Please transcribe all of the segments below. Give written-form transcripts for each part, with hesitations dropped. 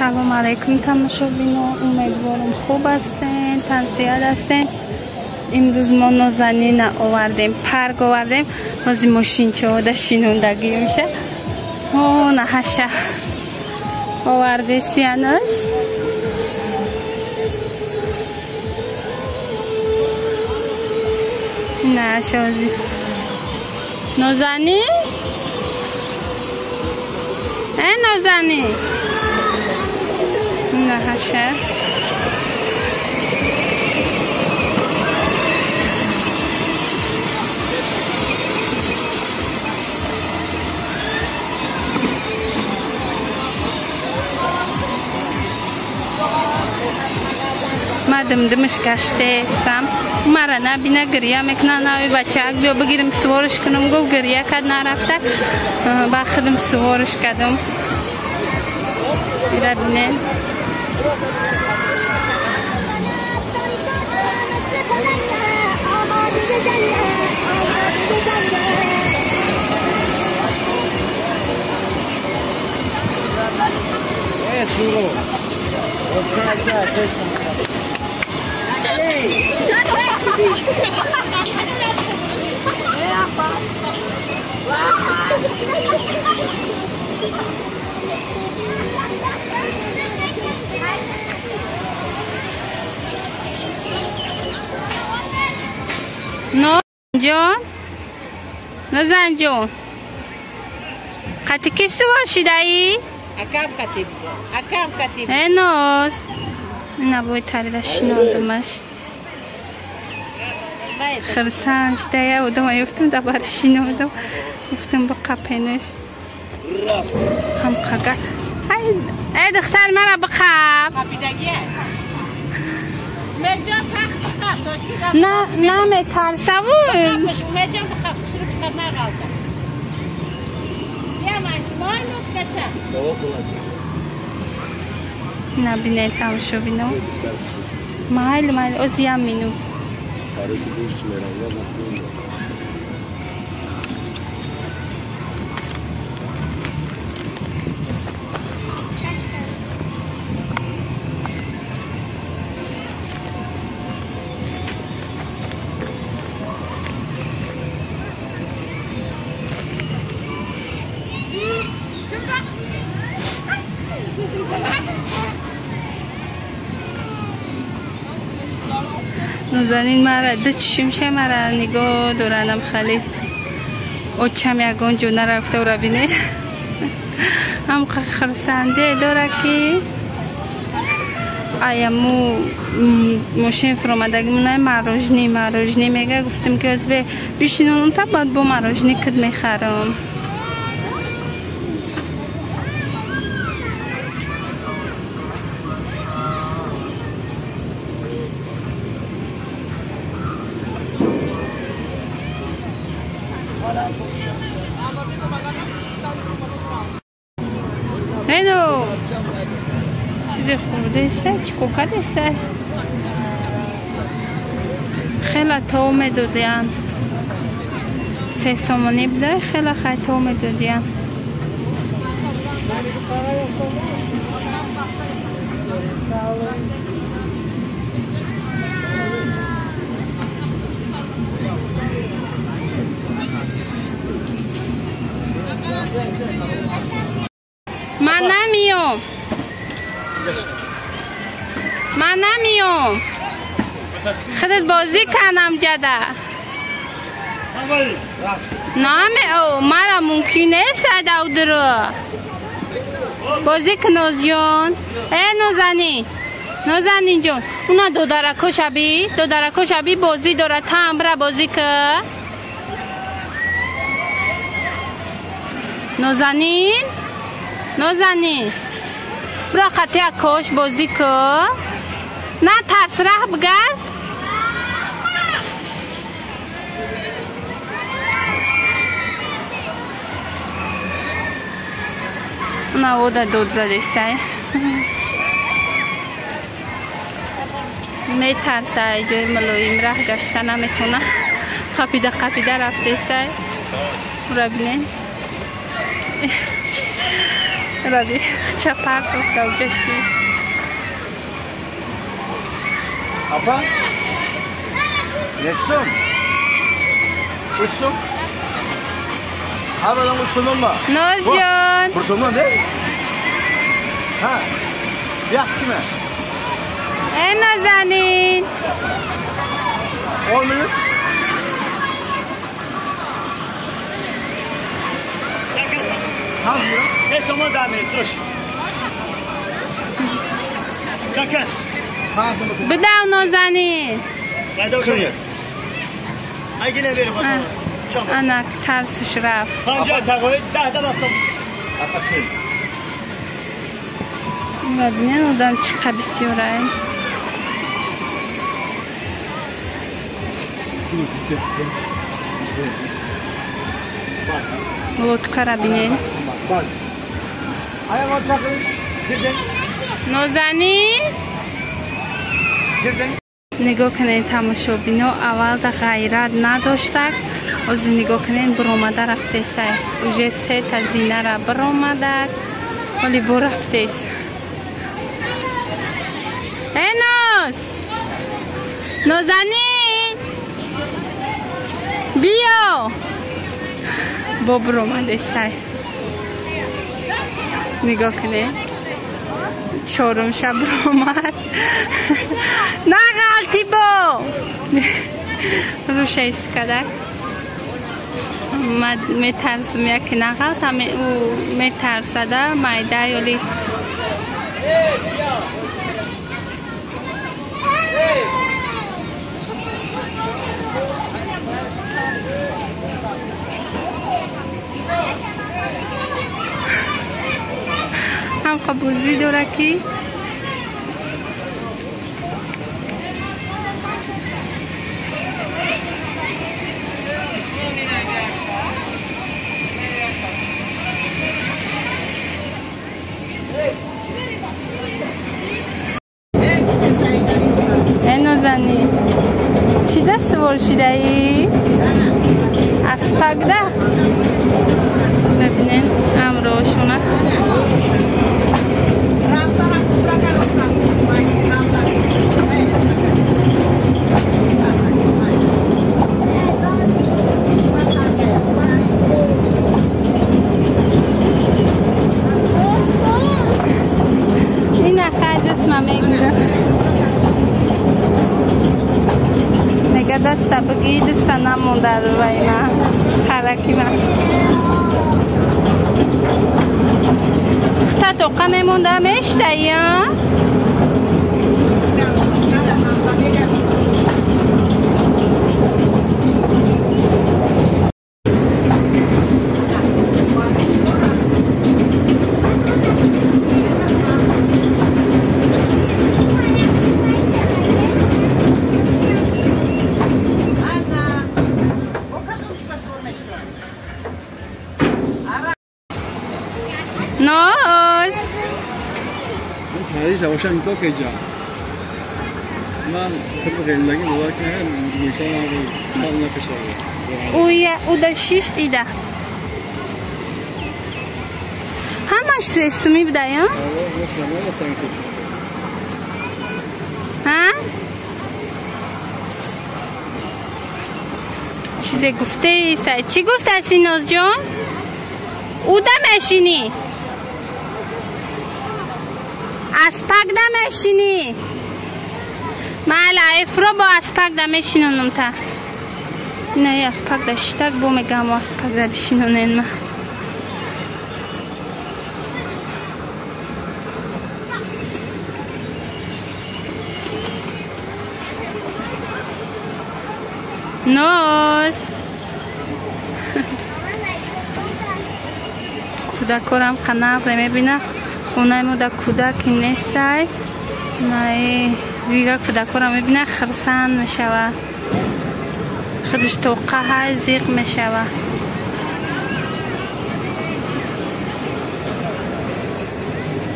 Салом алейкум тамошобино, умедворам хуб ҳастен, тансиҳат ҳастен. Имрӯз мо Нозанина овардем, парк овардем. Ҳози мошинчаода шинондагӣ меша. О, наҳаша оварде сиянаш. Наҳаша ҳози. Нозанин? Э, Нозанин? Наҳаша. Ма димдимиш гаштаестам. Мара набина гирья мекуна, нави бачаак биё бигирим сувориш кунам, гуфт гирья кард нарафта. Ба худам сувориш кардам. Ира бинен. Нозанҷон, Нозанҷон, қати ки сувор шидаӣ? Акам қати буд, акам қати. Э, Ноз, набои тарида шинондумаш. Хирсам шидая, одама ёфтум, дабар шинондум. Гуфтум бо қапенаш. Ҳам қага. Ай, духтар мара биқап. Қапидагия. Меҷон сахт биқап, тоҷики гап. На, наметарсаву. Биқапаш, Умеҷон биқап, хушрӯ биқап нағалта. Я машмой нуткача. Набинед тамошобино. Майли, майли, оз ям минут. Нозанин мара ду чишмша мара нигоҳ доранам хали. Очам ягон ҷо нарафта ора бине. Ҳам хурсандие дора ки аяму мошин фуромадагимона марожни марожни мега. Гуфтем ки озбе бишинонам та баъд бо марожни кид мехарам. Эно, чизе хурдеста, чӣ кокадеста? Хела то медодиян. 3 сомонӣ буда, хела хай то медодиян. Ман намеём. Ман намеём. Худат бозӣ канам ҷада. Наме, мара мумкин нест адавдуро. Бозӣ кун Нозҷон. Э, Нозанин. Нозанин ҷон. Уна додарако шаби, додарако шаби бозӣ дора, там бира бозӣ ки. Нозанин? Нозанин. Бира қати акош бозӣ ку. На тарс, раҳ бигард. Уна ода дод задестай. Метарсай, ҷои мулоим раҳ гашта наметона. Қапида қапида рафтестай. Ура бинен. Раби чапартов гаучаши. Апа? Нексом? Учсом? Ҳамадан учсомонма? Нозҷон! Бурсомон, не? Ҳа? Яхтиме? Э, Нозанин! 10 минут? Се сомон 10 минут, тош. Чакас. Бидав, Нозанин! Агиле бери бакалım. Ана тарсиш рафт. 50 тағои 10 да вақт. Бибинед одам чӣ қа бисёрай. Лодкара бинед. Нозанин? Нигоҳ кунед тамошобино, аввал да ғайрат надоштак, ози нигоҳ кунед биромада рафтесай. Уже сета зинара биромадак, оли бо рафтес. Э, Ноз! Нозанин! Биё! Бо биромадесай. Нигоҳ кунед. Чорум шаб биромад. На ғалти бо! Руша истикадак. Ман метарсам яке нағалт, ами ӯ метарсада, майда ёли. Ҳам қабузӣ дора ки Э, Нозанин, чӣ даст сувор шидаӣ? Аспакда? Бибинед амроҳошона. Ина хай дастма мегирам. Мега даста бигӣ, даста намонда вай ма, хараки ма. Хута тоқа мемонда мештаи, а? Ноз! Уда шишт ида. Ҳамаш сесуми будай, а? Ҳа? Чизе гуфтаи сай. Чӣ гуфтаси, Нозҷон? Уда мешинӣ? Аспакда мешинӣ? Майла, эфро бо аспакда мешинонам та. Ина аспакда шитак бо мегам аспакда бишинонен ма. Ноз! Кӯдакорам қанағзе мебина. Хонаи мо да кӯдаки нестай. Наи дигар кӯдакора мебина, хирсанд мешава. Худаш тоқа ҳай зиқ мешава.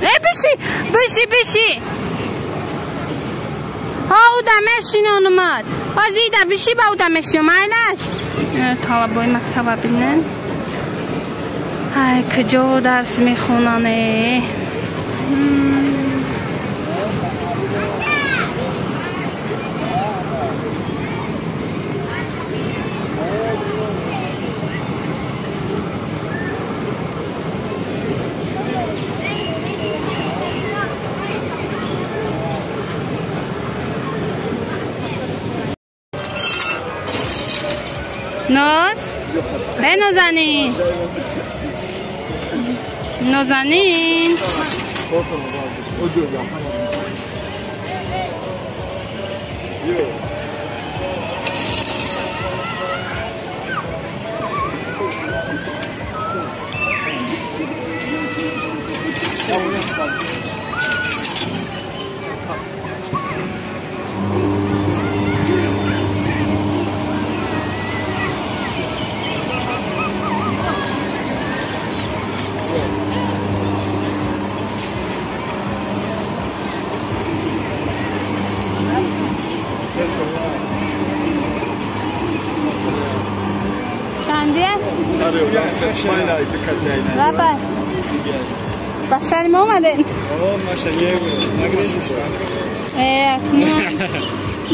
Э, биши, биши, биши. Ҳа, уда мешинонумад. Ҳозир ида биши, ба уда мешинам, майлаш. Талабои мактаба бинен. Ай, куҷо дарс мехонане? Ноз? Э, Нозанин! Нозанин! بابا بس ما اومدین.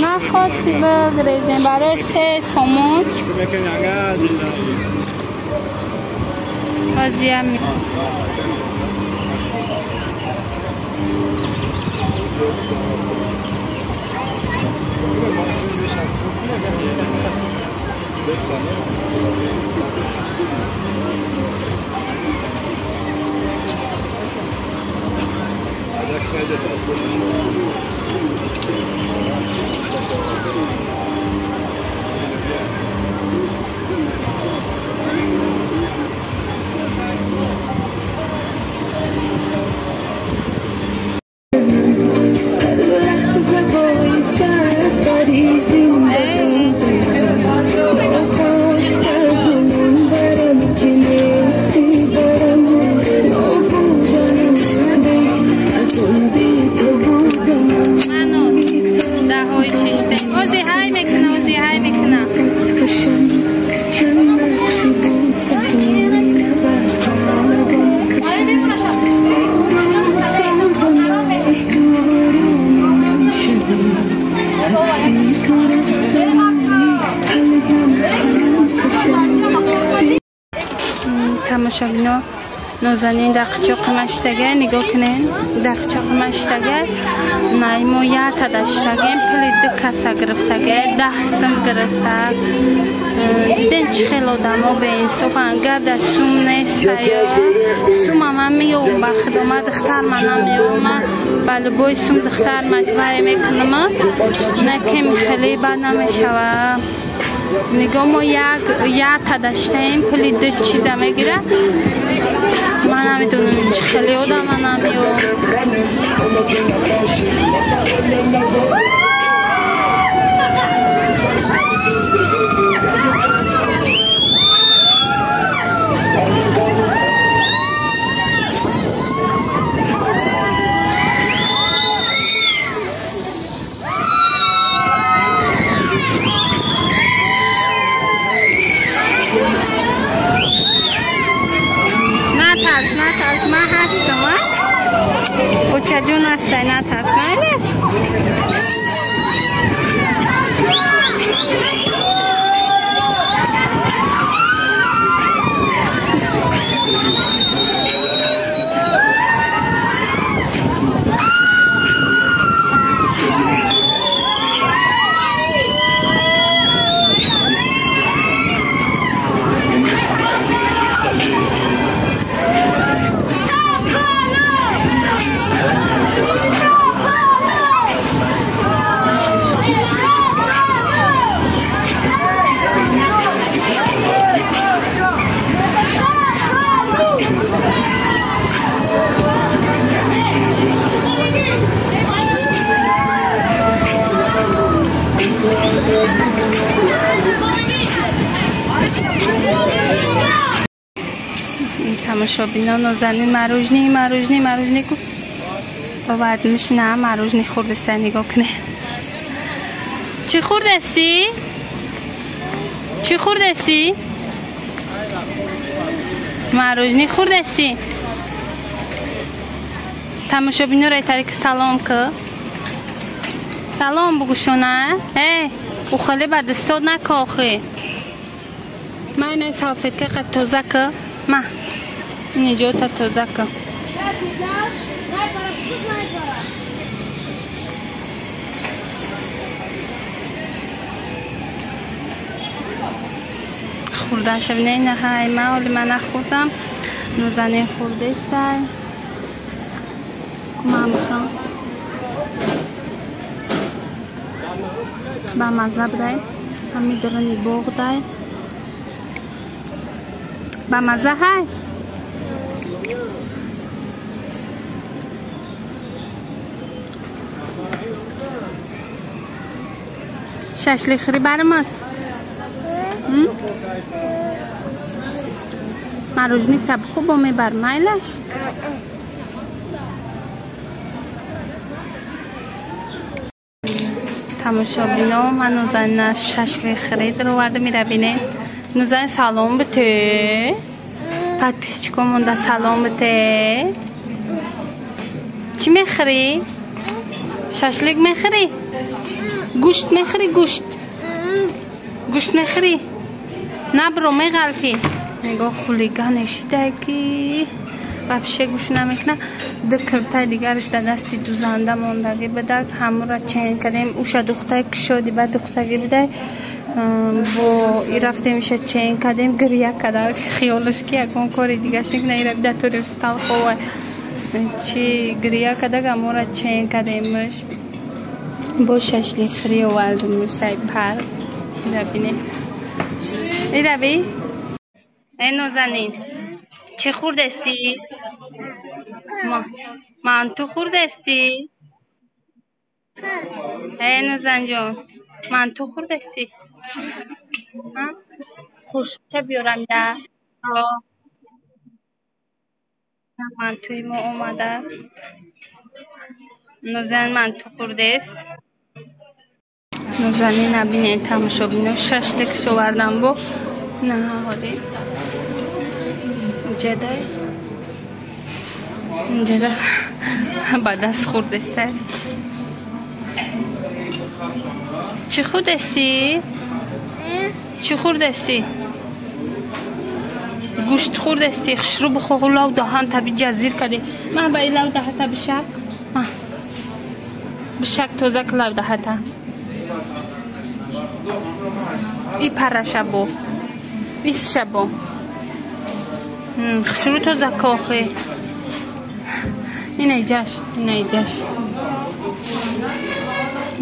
نه خود بگریزیم برای 3 سومون بازیم می тамошобино Нозанин дар қичоқи маштага нигоҳ кунен, дар қичоқи маштага наймо ятада штагем пули 2 каса гирифтага 10 сум гирифта. Дидем чӣ хел одамо беинсофан, гап дар сум нестая. Сума ман меёвам ба худо, ман духтар манам меёвам, ман ба любой сум духтар маҷбурӣ мекунам, на кем хеле бад намешава. Нигоҳ мо ятада штаем пули 2 чиза мегира. Ман намедонам чӣ хеле одама намеёвам. نترس من هستم. بچه جون هستی، نترس مایلش. тамошобино Нозанин марожни марожни марожни гуфт, баъд мешина марожни хӯрдаста. Нигоҳ кунед чӣ хӯрдасти? Чӣ хӯрдасти? Мороженое хӯрдасти? Тамошобинора тарики салом ки. Салом бугӯшона. Э, ухале ба дастот накохи. Ма инай салфетка қад тоза ки. Ма. Ин ҷота тоза ки. Хӯрдан шавине наҳай ма оли ма нахӯрдам. Нозанин хӯрдестай. Ман бихӯрам. Ба мазза будай. Ҳами дарани боғ дай. Ба мазза ҳай? Шашлик хӯрӣ барамад? Мороженое табху бо мебар майлаш? Тамошобино, ман Нозанина шашлик хӯрид роварда мирабинед. Нозанин салом бите. Подписчикон монда салом бите. Чӣ мехӯрӣ? Шашлик мехӯрӣ? Гӯшт мехӯрӣ? Гӯшт? Гӯшт мехӯрӣ? Набро меғалфӣ. Нигоҳ хулигане шидай ки вообще гӯш намекуна. Ду киртаи дигараш дар дасти дузанда мондагӣ буда. Ҳамура чен кардем. Уша духтаи кушоди ба духтагӣ будай. Бо и рафтем иша чен кардем. Гиря када хиёлаш ки ягон кори дигаш мекуна. Ира бида тори стал хова. Чи гиря када ҳамура чен кардемш. Бо шашлик хӯрӣ овардимш ай пар. Ира бине. Ира би. Эй Нозанин, чӣ хӯрдастӣ? Манту хӯрдастӣ? Эй Нозанҷон, манту хӯрдастӣ? Хушта биёрам я. Мантуи мо омада. Нозанин манту хӯрдест. Нозанин набинед тамошобино, шашликш овардам бо. На ҳоли. Ҷадай. Ҷада ба даст хӯрдеста. Чӣ хӯрдастӣ? Чӣ хӯрдастӣ? Гӯшт хӯрдастӣ? Хушрӯ бихӯр, лав даҳан таби ҷазир кардӣ. Ма ба ин лав даҳата бишак. Ма. Бишак тоза ки лав даҳата. И параша бо. Исша бо. Хушрӯ тоза кохи. Ина иҷаш, ина иҷаш.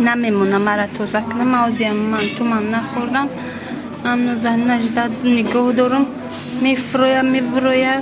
Намемона мара тоза кунам. Ман озиям мантумам нахӯрдам. Ам Нозанина жда нигоҳ дорам. Мефуроя, мебуроя.